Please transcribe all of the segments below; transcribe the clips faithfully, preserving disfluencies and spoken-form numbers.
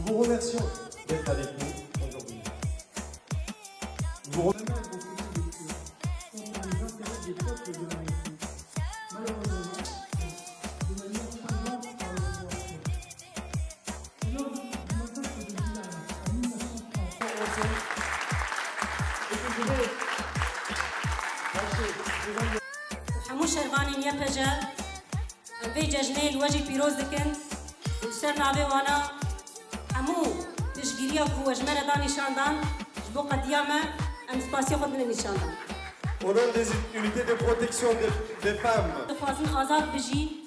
Nous vous remercions d'être avec nous aujourd'hui. Nous vous remercions beaucoup de soutien contre les intérêts des peuples de la Russie. Malheureusement, de manière sanglante par le pouvoir turc. Lors du massacre de Bilal en mille neuf cent trente, hemû şervanên Y P J, em vê cejnê li we jî pîroz dikin û li ser navê wana hemû piştgiriya ku we ji me re da nîşan dan, ji bo qediya me, em spasiya xwe dine nîşan dan. Au nom des unités de protection des, des femmes. Dixwazin azad bijî.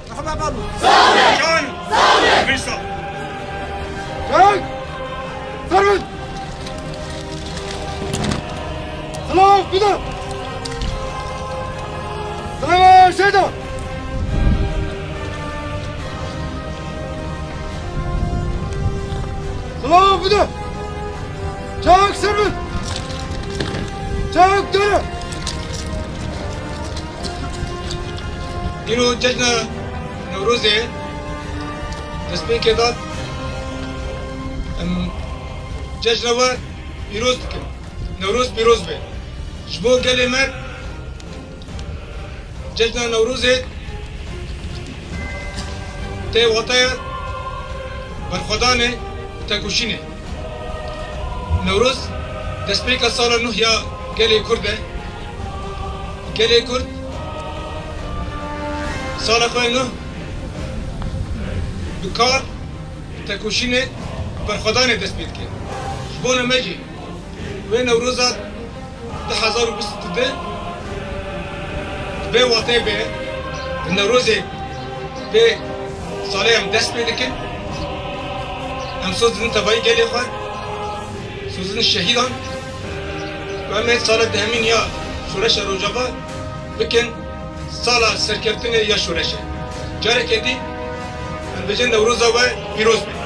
Merhaba babu. Can. Birsa. Can. Servet. Silav bide. Silav şehîda. Silav bide. Çak serbin. Çak dönün. Îro cejna Newrozê destpêkê da. Em cejna we pîroz dikin. Newroz pîroz be. Ji bo gelê me cejna Newrozê tê wateya berxwedanê û tekoşînê. Newroz destpêka sala nuh ya gelê Kurd e. Gelê Kurd sala xwe nuh bi kar, tekoşînê, berxwedanê dest pê dike. Ji bona me jî wê Newroza du hezar û bîst û du bi vê wateyê be, bi Newrozê vê salê em dest pê dikin. Em soz didin tevayî gelê xwe, soz didin şehîdan. Û em ê sala dehemîn ya şoreşa Rojava bikin sala serkeftinê ya şoreşê. Careke dî em dibêjin Newroza we pîroz be.